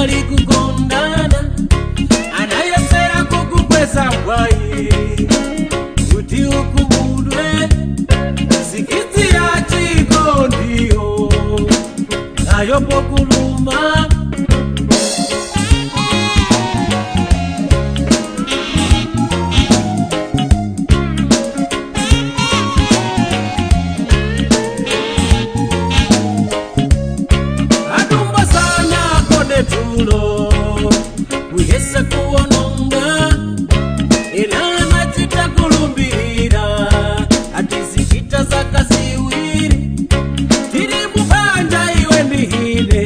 Tinali kukondana, anayesera kukukweza mbwayi kuti ukumudwe sikiti ya chikondiyo nayo pokuluma. Adumba sana kone tulo kuyesa kuononga ilana chita kulumbira atizichita zakaziwiri tiri mubanja iwe ndihine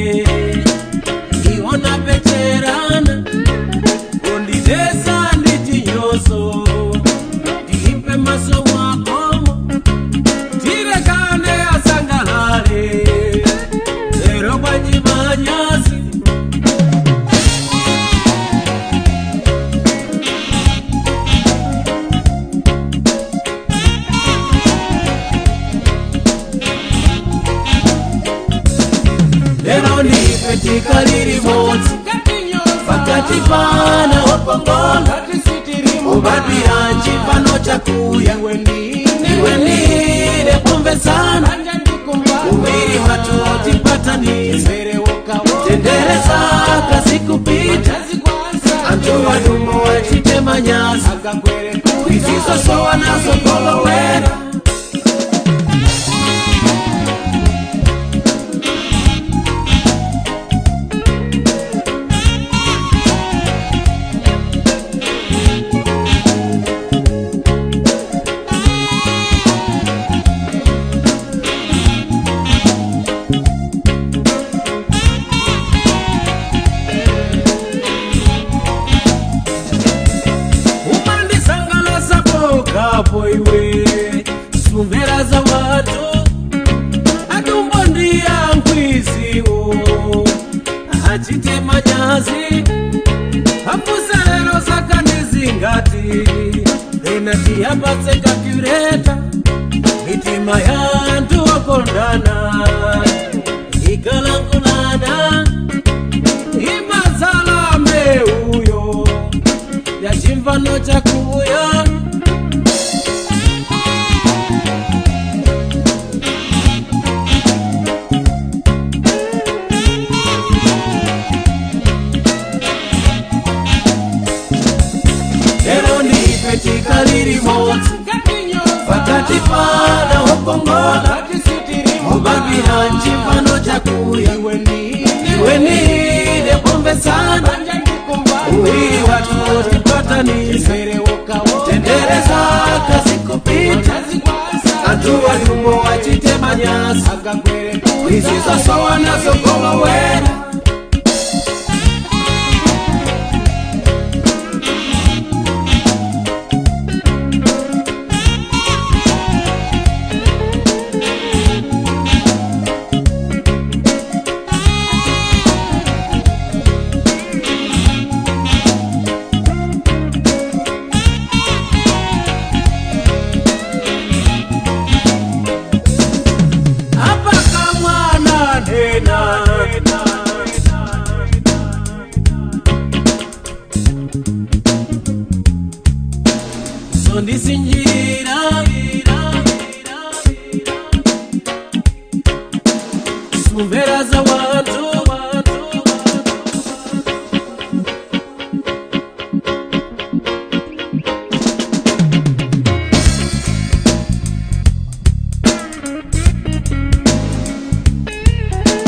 iwona pecherana kunditesa ndichinyoso ndiimpe maso mwakomo tirekane asangalale lero kwanyimanyasi. Lero ndife tikaliri modzi pakati pana wakongola ubadwiranji pano chakuya iwe ndine kumvesana uwiri watu wotipatanisa tendereza kazikupita antu wadumo wachitemanyasa izizosowa nazo golowera. Umandisangalasa pokapo iwe sumvera za watu atumbondiyankhwiziwo achite manyazi apuselero sakandizingati enatiyapatse kakureta mitima yantu wakondana ikalangulana imazala mbeuyo ya chimvano chakuya. Lero ndife tikaliri modzi pakati pana wokongola ubabira chimvano chakuya iwe ndine kumvesana uwiri watu wotipatanisa tendereza kazikupita antu watumbo wachitemanyasa izizosowa nazo golowera. Apa kamwana nena sondisinjira sumvera za watu.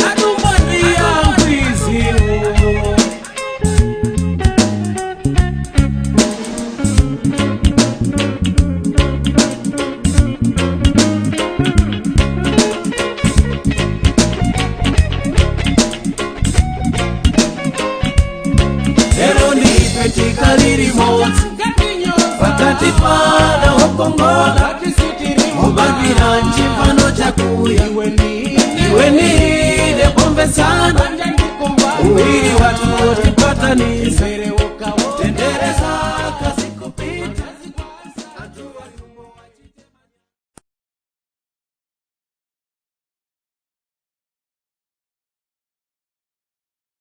Atumbandia mkwiziwo Lero ndife tikaliri modzi pakati pana wokongola ubabira chimvano chakuya iwe ndine kumvesana uwiri watu wotipatanisa.